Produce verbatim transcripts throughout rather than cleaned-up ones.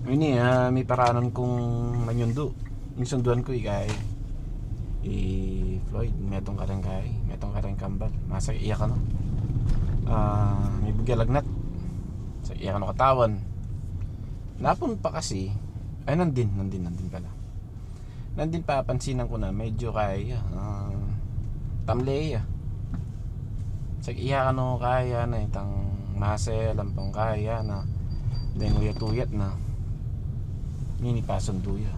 Ini, ah, miparanan kung manyundu. Ing sunduan ku, i kai, i Floyd, metung karin kai, metung karin kambal. Masa iya kanu. Ah, mibugya lagnat. Sa iya kanu katawan. Napun pa kasi, ay, nandin, nandin, nandin pala. Nandin papansinan ku na medyo kaya, ah, tamle ya. Sa iya kanu kaya na itang masa, lampang kaya na. Deng uyat-uyat na. Ini pasundu ya.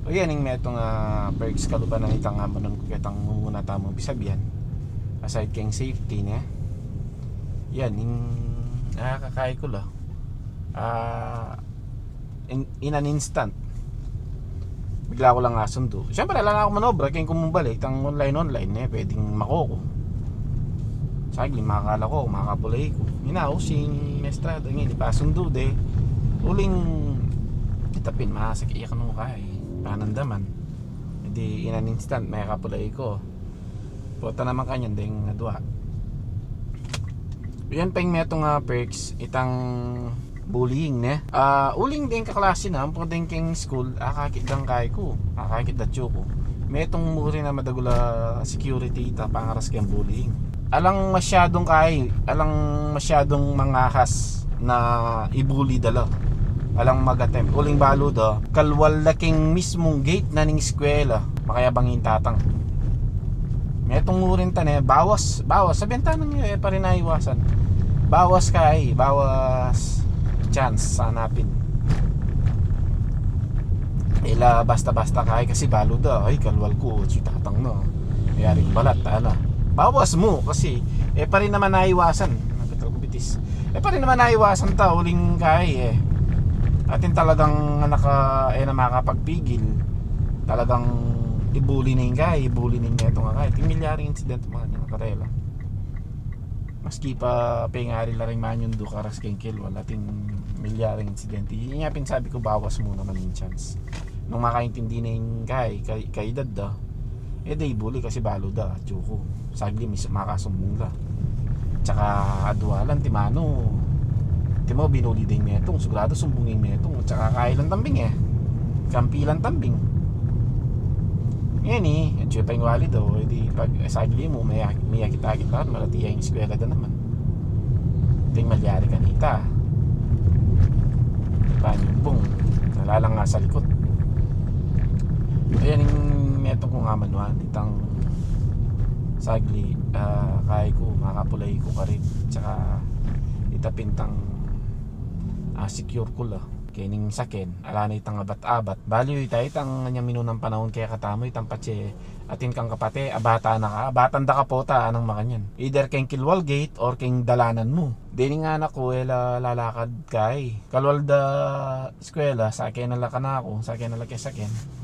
O yan, ing metung, ah, perks kalupa na itang amanan ku ketang mumuna tamung pisabian. Aside keng safety ne. Yan, ing, ah, kakai ku la. Ah, in, in an instant. Bigla ku lang asundu. Siyempre, ala na ku manobra, keng kumumbali, itang online-online, eh, pwedeng makuku. Sagli, makakala ku, makakapulay ku. Inaus ing maestrada, ngeni, pasundu de. Uling, itapin, masakit iya kanu kai. Panandaman. Edi, in an instant, makakapulay ku. Pota naman kanyan deng adua. Yan pa ing metung, ah, perks, itang bullying, ne? Ah, uling deng kaklase na, ampong deng keng school, akakit dang kai ku, akakit da tiyu ku. Metung mu rin a madagul a security ita, pangaras keng bullying. Alang masyadung kai, alang masyadung mangahas na i-bully da la. Alang mag-attempt. Uling balu da, kalwal la keng mismung gate na ning eskwela. Makayabang ing tatang. Metung mu rin ta ne, bawas, bawas. Sabian ta nang, eh, pa rin naiwasan. Bawas kai, bawas chance, sana pin. Ila basta-basta kai kasi balu da, ay, kalwal ku, si tatang na. Yari balat, ala. Bawas mu kasi, eh, pa rin naman naiwasan. Nagkatal ku bitis. Eh, pa rin naman naiwasan ta, uling kai, eh. Atin talagang anak, ah, eh, na makapagpigil. Talagang i-bully na ing kai, i-bully na ing metung a kai. Atin milyaring incident, mga yan, karela. Maski pa pengari la ring manyundu karas keng kalwal, atin milyaring incident. Inya pin sabi ku, bawas mu naman ing chance. Nung makaintindi na ing kai, kai, kaedad da, eh, de i-bully kasi balu da, tiyu ku. Sagli, mis-, makasumbung la. Tsaka, adua la, antimanu, antimanu, binuli da ing metung, sigurado sumbung ing metung. Tsaka, kai lang tambing, eh. Kampi lang tambing. Ngeni, atyu pa ing wali da, o, edi pag, eh, sagli mu, may, may akit-akit la, malati ya ing eskwela da naman. Atin malyari kanita. Panyumbung. Ala lang nga sa likut. Ayan ing metung kung amanuan, itang sagli, ah, kai ku, makapulay ku karin, tsaka itapin tang, ah, secure ku la. Kening saken, ala na itang abat-abat. Balu ita, itang anyang minunang panaun kekatamu, itang patse, atin kang kapate, abatan da ka, abatan da ka pota, anang makanyan. Either keng kilwal gate or keng dalanan mu. Dening anak ku, e la lalakad kai. Kalwal da eskwela, sake na la kanaku, sake na la keng saken.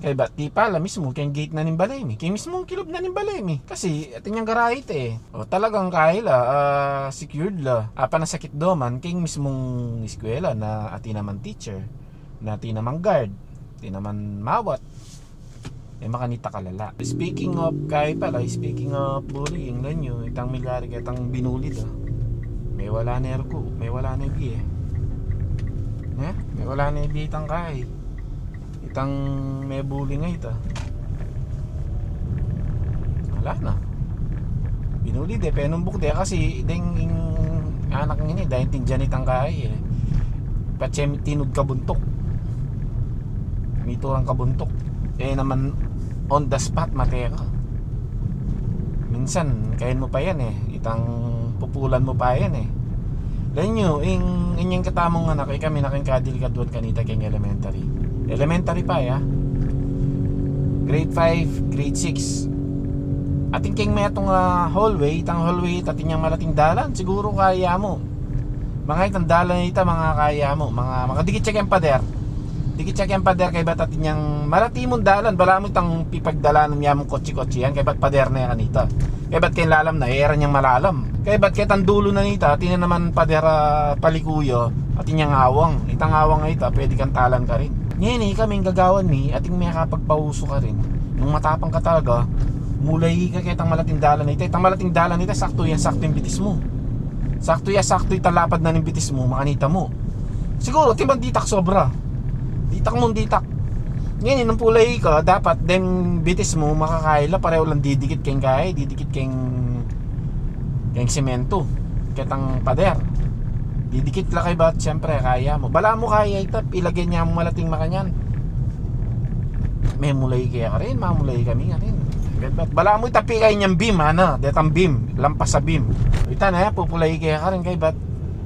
Kaybat tipa la mismu keng gate na ning bale mi, keng mismung kilub na ning bale mi. Kasi atin yang garahe te. O, talagang kai la, ah, secured la. Apa na sakit do man, keng mismung eskwela na atin naman teacher, na atin naman guard, atin naman mawat. E makanita kalala. Speaking of, kai pala, speaking of bullying, la nyo, itang milyari ketang binuli da. Mewala ne ruku, mewala ne bie. Ne? Mewala ne bie itang kai. Itang mebuli nga ita. Ala na. Binuli de, penumbuk de, kasi deng ing anak ngeni, daintindian itang kai, e. Patse tinud kabuntuk. Miturang kabuntuk. E naman on the spot, mate ka. Minsan, kayan mu pa yan, e. Itang pupulan mu pa yan, e. La nyo, ing, inyang katamung anak, ikami na keng kadelikaduan kanita keng elementary. Elementary pa, ya. Grade five, grade six. Atin keng metung, ah, hallway, itang hallway, atin yang malating dalan, siguru kaya mu. Mga itang dalan ita, mga kaya mu, mga, mga dikit siya keng pader. Dikit siya keng pader, kaybat atin yang malati mung dalan, balamu itang pipagdalanan ya mung kotse-kotse yan, kaybat pader na yan kanita. Kaybat keng lalam na, e ra niyang malalam. Kaybat ketang dulu na nita, atin na naman pader a paliku ya, atin yang awang. Itang awang a ita, pwede kang talan karin. Ngeni, kaming gagawan mi, atin mekapagpausu karin. Nung matapang ka talaga, mulay ka ketang malating dalan a ita. Itang malating dalan a ita, saktu yan, saktu ing bitis mu. Saktu yan, saktu itang lapad na ning bitis mu, makanita mu. Siguru, timang ditak sobra. Ditak mung ditak. Ngeni, nung pulayi ka, dapat deng bitis mu, makakaya la, parehu lang didikit keng kaya, didikit keng, keng semento, ketang pader. Didikit la kaybat, siyempre, kaya mu. Balamu kaya ita, ilage ne mu malating makanyan. Memulayi kaya karin, mamulayi kami karin. Kaybat, balamu ita pikay neng beam, ana, detang beam, lampas a beam. Ita ne, pupulayi kaya karin, kaybat,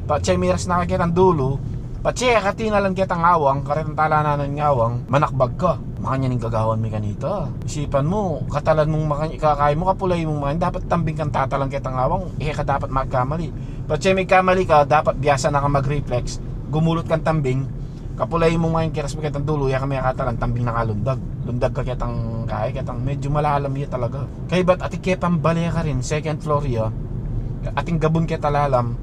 patse miras na ka ketang dulu, patse katinalan ketang awang, karetang talanan ning awang, manakbag ka. Makanyan ing gagawan mi kanita. Isipan mu, katalan mung makanyan, ikakaya mu, kapulayi mung makanyan, dapat tambing kang tatalan ketang awang, e ka dapat magkamali. Patse migkamali ka, dapat biasa na ka mag-reflex, gumulut kang tambing, kapulayi mung makanyan, kiras mu ketang dulu, ya ka mekatalan, tambing na ka lundag. Lundag ka ketang kaya, ketang medyo malalam ya talaga. Kaybat atin ke pang bale karin, second floor ya, atin gabun keta lalam,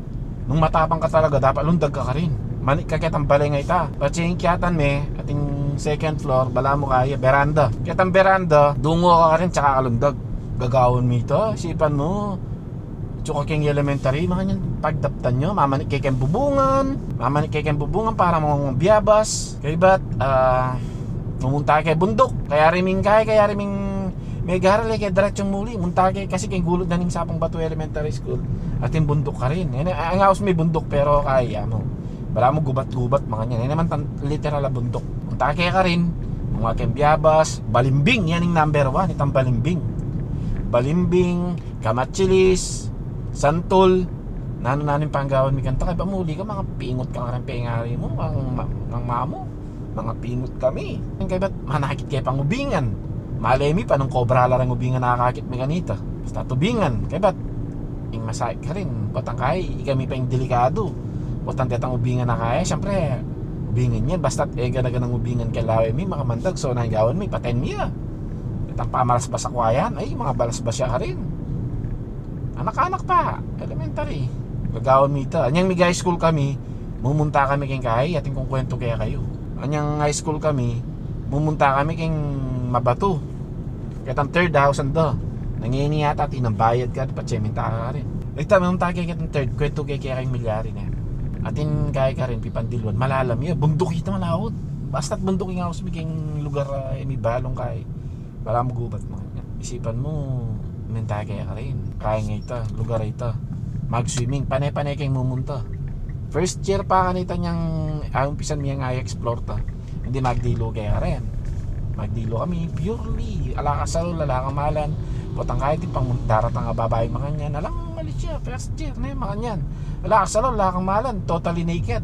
nung matapang ka talaga, dapat lundag ka karin. Manik ka ketang bale nga ita. Patse ing kiatan me, atin second floor, balamu kaya, beranda. Ketang beranda, dungu ka karin, tsaka ka lundag. Gagawan mi ita, isipan mu, tsuka keng elementary, makanyan pagdaptan yu, mamanik ke keng bubungan, mamanik ke keng bubungan para mung biabas. Kaybat, ah, mumunta ke bunduk. Kaya riming kaya, kaya riming megaral e ke diretsong muli. Munta ke kasi keng gulud na ning Sapang Batu Elementary School. Atin bunduk karin. Yan, ang house mi bunduk pero kaya mu. Balamu gubat-gubat, makanyan. Yan naman tan-, literal a bunduk. Munta ke karin, mung keng biabas, balimbing, yan ing number one, itang balimbing. Balimbing, kamatsilis, santol, nanu-nanu ing panggawan mi kanita, kaybat muli ka, mangapingut ka karin pengari mu, kang ma-, kang mamu, mangapingut kami. Kaybat, manakit ke pang ubingan. Malay mi, panung kobra la reng ubingan a akakit mi kanita. Basta ubingan, kaybat, ing masakit karin, potang kaya, ikami pa ing delikadu. Potang detang ubingan a kaya, siyempre, ubingan yan, basta't e gana-ganang ubingan keng lawe mi, makamandag, so, nanu ing gawan mi, paten mi ya. Itang pamalasbas a kuayan, ay, mangabalasbas ya karin. Anak-anak pa, elementary. Gagawan mi ita. Anyang mig-high school kami, mumunta kami keng kaya, atin kung kwento kaya kayu. Anyang high school kami, mumunta kami keng Mabatu. Ketang third house anda. Nangeni yata, atin nang bayad ka, patse minta ka karin. Ita, mumunta kaya ketang third, kwento kaya kaya keng milyari ne. Atin kaya karin, pipandiluan, malalam ya, bunduk ita, malaut. Basta't bunduk ing house mi keng lugar, ah, e mi balung kaya. Balamu gubat, makanyan. Isipan mu, minta ke karin. Kaya nga ita, lugar a ita. Mag-swimming, pane-pane keng mumunta. First year pa kanita nyang, ah, umpisan mi yang i-explore ta. Indi magdilu ke karin. Magdilu kami, purely. Ala kang salul, ala kang malan. Potang kaya ti pang daratang a babai, makanyan. Alang mali ya, first year ne, makanyan. Ala kang salul, ala kang malan, totally naked.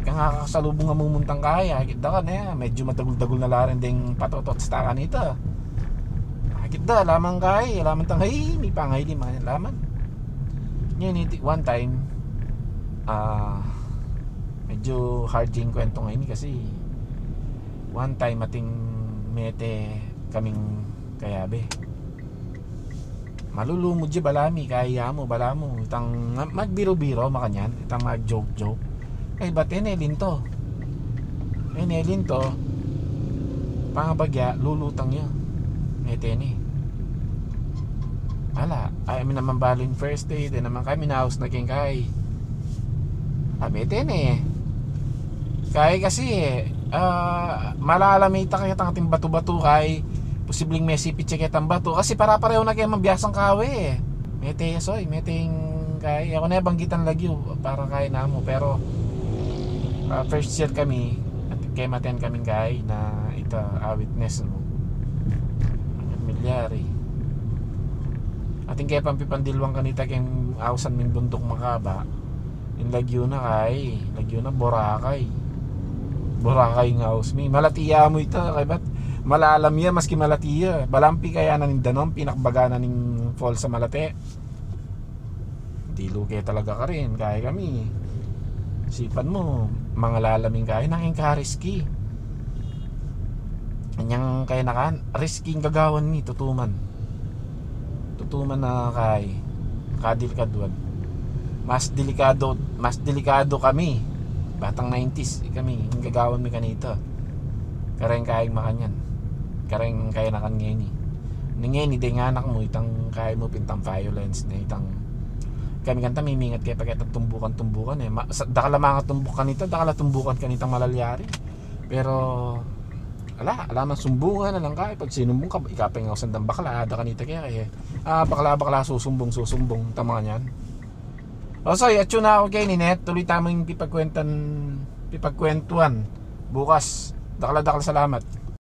Kaya nga kakasalubung a mumuntang kaya, akit da ka ne, medyo madagul-dagul na la rin deng patotot ta kanita. Akit da, ala man kaya, ala man tang, ay, mi pangayli, makanyan, ala man. Ngeni, iti, one time, ah, medyo hard ing kwento ngeni kasi one time atin mete kaming kayabe. Malulumud ya, balamu, kaya mu, balamu. Itang ma-, magbiro-biro, makanyan. Itang mag-joke-joke. Kaybat e ne linto. E ne linto. Pangabagya, lulutang ya. Mete ne. Ala, ay, mi naman baling first aid, e naman kaya, minaus na keng kaya. Ah, mete ne. Kaya kasi, ah, malalam ita, kaya tang atin batu-batu, kaya posibleng mesipit ya ketang batu. Kasi pare-parehu na keng mabiasang kawe, e. Mete ya, soy, mete ing kaya. E ku ne banggitan lagyu para kaya namu, pero, ah, first year kami, at kaya maten kaming kaya na ita, ah, witness, no? Ang milyari. Atin kaya pang pipandiluan kanita keng ausan ming bunduk makaba. Ing lagyu na kaya, lagyu na Boracay. Boracay ing aus mi. Malati ya mu ita, kaybat malalam ya, maski malati ya. Balampi kaya na ning danum, pinakbaga na ning falls a malati. Dilu ke talaga karin, kaya kami. Isipan mu, mangalalam ing kaya, nanu ing ka-risky. Anyang kaya nakan, risky ing gagawan mi, tutuman. Tutuman na kaya, kadelikaduan. Mas delikado, mas delikado kami. Batang nineties kami, ing gagawan mi kanita. Kareng kaya makanyan. Kareng kaya nakan ngeni. Nung ngeni, deng anak mu, itang kaya mu pin itang violence ne, itang Kami kanita mimingat kaya pagkatang tumbukan-tumbukan e. Ma- sa- dakal a mangatumbuk kanita, dakal a tumbukan kanitang malalyari. Pero ala, ala mang sumbungan, alang kaya pag sinumbung ka, ikapeng ausan dang bakla, ada kanita kaya kaya. Ah, bakla, bakla, susumbung, susumbung, tama niyan. O, so, atyu na ku keni, Net. Tuloy tamu ing pipagkwentan, pipagkwentuan bukas. Dakal a dakal a salamat.